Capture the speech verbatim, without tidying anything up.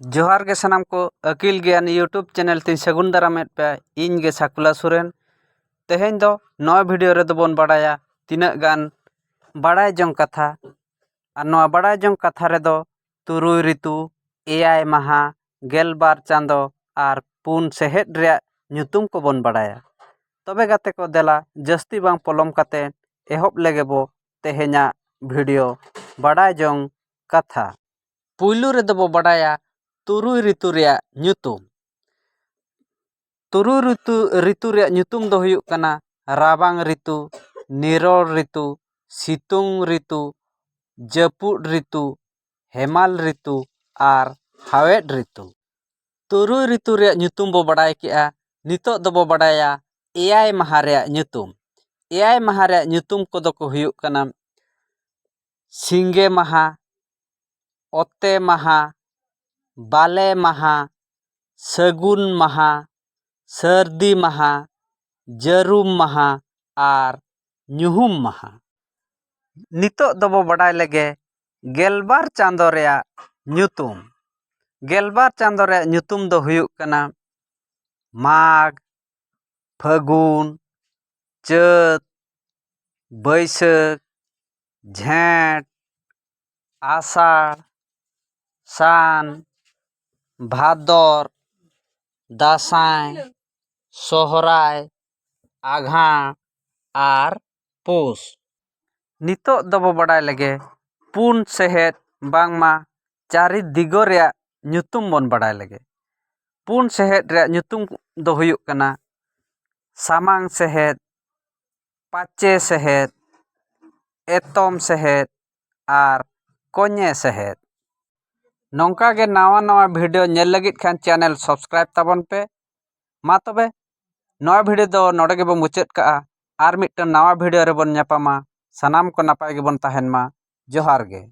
ᱡᱚᱦᱟᱨ ᱜᱮ ᱥᱟᱱᱟᱢ ᱠᱚ, ᱟᱹᱠᱤᱞ ᱜᱮᱭᱟᱱ YouTube ᱪᱮᱱᱮᱞ ᱛᱤᱧ ᱥᱟᱹᱜᱩᱱ ᱫᱟᱨᱟᱢᱮᱫ ᱯᱮᱭᱟ᱾ ᱤᱧ ᱜᱮ ᱥᱟᱠᱩᱞᱟ ᱥᱚᱨᱮᱱ᱾ ᱛᱮᱦᱮᱧ ᱫᱚ ᱱᱚᱣᱟ ᱵᱷᱤᱰᱤᱭᱳ ᱨᱮᱫᱚ ᱵᱚᱱ ᱵᱟᱲᱟᱭᱟ ᱛᱤᱱᱟᱹᱜ ᱜᱟᱱ ᱵᱟᱲᱟᱭ ᱡᱚᱝ ᱠᱟᱛᱷᱟ᱾ ᱟᱨ ᱱᱚᱣᱟ ᱵᱟᱲᱟᱭ ᱡᱚᱝ ᱠᱟᱛᱷᱟ ᱨᱮᱫᱚ ᱛᱩᱨᱩᱭ ᱨᱤᱛᱩ, ᱮᱭᱟᱭ ᱢᱟᱦᱟ, ᱜᱮᱞᱵᱟᱨ ᱪᱟᱸᱫᱚ ᱟᱨ ᱯᱩᱱ ᱥᱮᱦᱮᱫ ᱨᱮᱭᱟᱜ ᱧᱩᱛᱩᱢ ᱠᱚᱵᱚᱱ ᱵᱟᱲᱟᱭᱟ᱾ ᱛᱚᱵᱮ ᱜᱟᱛᱮ ᱠᱚ, ᱫᱮᱞᱟ ᱡᱟᱹᱥᱛᱤ ᱵᱟᱝ ᱯᱚᱞᱚᱢ ᱠᱟᱛᱮ ᱮᱦᱚᱵ ᱞᱮᱜᱮ ᱵᱚ ᱛᱮᱦᱮᱧᱟᱜ ᱵᱷᱤᱰᱤᱭᱳ ᱵᱟᱲᱟᱭ ᱡᱚᱝ ᱠᱟᱛᱷᱟ᱾ ᱯᱩᱭᱞᱩ ᱨᱮᱫᱚ ᱵᱚ ᱵᱟᱲᱟᱭᱟ ᱛᱩᱨᱩᱭ ᱨᱤᱛᱩ ᱨᱮᱭᱟᱜ ᱧᱩᱛᱩᱢ᱾ ᱛᱩᱨᱩᱭ ᱨᱤᱛᱩ, ᱨᱤᱛᱩ ᱨᱮᱭᱟᱜ ᱧᱩᱛᱩᱢ ᱫᱚ ᱦᱩᱭᱩᱜ ᱠᱟᱱᱟ ᱨᱟᱵᱟᱝ ᱨᱤᱛᱩ, ᱱᱤᱨᱚᱲ ᱨᱤᱛᱩ, ᱥᱤᱛᱩᱝ ᱨᱤᱛᱩ, ᱡᱟᱹᱯᱩᱫ ᱨᱤᱛᱩ, ᱦᱮᱢᱟᱞ ᱨᱤᱛᱩ ᱟᱨ ᱦᱟᱣᱮᱫ ᱨᱤᱛᱩ᱾ ᱛᱩᱨᱩᱭ ᱨᱤᱛᱩ ᱨᱮᱭᱟᱜ ᱧᱩᱛᱩᱢ ᱵᱚ ᱵᱟᱲᱟᱭ ᱠᱮᱜᱼᱟ᱾ ᱱᱤᱛᱚᱜ ᱫᱚᱵᱚ ᱵᱟᱲᱟᱭᱟ ᱮᱭᱟᱭ ᱢᱟᱦᱟ ᱨᱮᱭᱟᱜ ᱧᱩᱛᱩᱢ᱾ ᱮᱭᱟᱭ ᱢᱟᱦᱟ ᱨᱮᱭᱟᱜ ᱧᱩᱛᱩᱢ ᱠᱚᱫᱚ ᱠᱚ ᱦᱩᱭᱩᱜ ᱠᱟᱱᱟ ᱥᱤᱸᱜᱮ ᱢᱟᱦᱟ, ᱚᱛᱮ ᱢᱟᱦᱟ, ᱵᱟᱞᱮ ᱢᱟᱦᱟ, ᱥᱟᱹᱜᱩᱱ ᱢᱟᱦᱟ, ᱥᱟᱹᱨᱫᱤ ᱢᱟᱦᱟ, ᱡᱟᱹᱨᱩᱢ ᱢᱟᱦᱟ ᱟᱨ ᱧᱩᱦᱩᱢ ᱢᱟᱦᱟ᱾ ᱱᱤᱛᱚᱜ ᱫᱚᱵᱚ ᱵᱟᱰᱟᱭ ᱞᱮᱜᱮ ᱜᱮᱞᱵᱟᱨ ᱪᱟᱸᱫᱚ ᱨᱮᱭᱟᱜ ᱧᱩᱛᱩᱢ᱾ ᱜᱮᱞᱵᱟᱨ ᱪᱟᱸᱫᱚ ᱨᱮᱭᱟᱜ ᱧᱩᱛᱩᱢ ᱫᱚ ᱦᱩᱭᱩᱜ ᱠᱟᱱᱟ ᱢᱟᱜᱽ, ᱯᱷᱟᱹᱜᱩᱱ, ᱪᱟᱹᱛ, ᱵᱟᱹᱭᱥᱟᱹᱠᱷ, ᱡᱷᱮᱸᱴ, ᱟᱥᱟᱲ, ᱥᱟᱱ, ᱵᱷᱟᱫᱚᱨ, ᱫᱟᱸᱥᱟᱭ, ᱥᱚᱦᱨᱟᱭ, ᱟᱸᱜᱷᱟᱲ ᱟᱨ ᱯᱩᱥ᱾ ᱱᱤᱛᱚᱜ ᱫᱚᱵᱚ ᱵᱟᱰᱟᱭ ᱞᱮᱜᱮ ᱯᱩᱱ ᱥᱮᱦᱮᱫ ᱵᱟᱝᱢᱟ ᱪᱟᱨᱤ ᱫᱤᱜᱚ ᱨᱮᱭᱟᱜ ᱧᱩᱛᱩᱢ ᱵᱚᱱ ᱵᱟᱰᱟᱭ ᱞᱮᱜᱮ᱾ ᱯᱩᱱ ᱥᱮᱦᱮᱫ ᱨᱮᱭᱟᱜ ᱧᱩᱛᱩᱢ ᱫᱚ ᱦᱩᱭᱩᱜ ᱠᱟᱱᱟ ᱥᱟᱢᱟᱝ ᱥᱮᱦᱮᱫ, ᱯᱟᱪᱮ ᱥᱮᱦᱮᱫ, ᱮᱛᱚᱢ ᱥᱮᱦᱮᱫ ᱟᱨ ᱠᱚᱧᱮ ᱥᱮᱦᱮᱫ᱾ ᱱᱚᱝᱠᱟ ᱜᱮ ᱱᱟᱣᱟ ᱱᱟᱣᱟ ᱵᱷᱤᱰᱤᱭᱳ ᱧᱮᱞ ᱞᱟᱹᱜᱤᱫ ᱠᱷᱟᱱ ᱪᱮᱱᱮᱞ ᱥᱟᱵᱥᱠᱨᱟᱭᱤᱵ ᱛᱟᱵᱚᱱ ᱯᱮ᱾ ᱢᱟ ᱛᱚᱵᱮ, ᱱᱚᱣᱟ ᱵᱷᱤᱰᱤᱭᱳ ᱫᱚ ᱱᱚᱰᱮ ᱜᱮᱵᱚᱱ ᱢᱩᱪᱟᱹᱫ ᱠᱟᱜᱼᱟ᱾ ᱟᱨ ᱢᱤᱫᱴᱟᱝ ᱱᱟᱣᱟ ᱵᱷᱤᱰᱤᱭᱳ ᱨᱮᱵᱚᱱ ᱧᱟᱯᱟᱢᱟ᱾ ᱥᱟᱱᱟᱢ ᱠᱚ ᱱᱟᱯᱟᱭ ᱜᱮᱵᱚᱱ ᱛᱟᱦᱮᱱ ᱢᱟ᱾ ᱡᱚᱦᱟᱨ ᱜᱮ᱾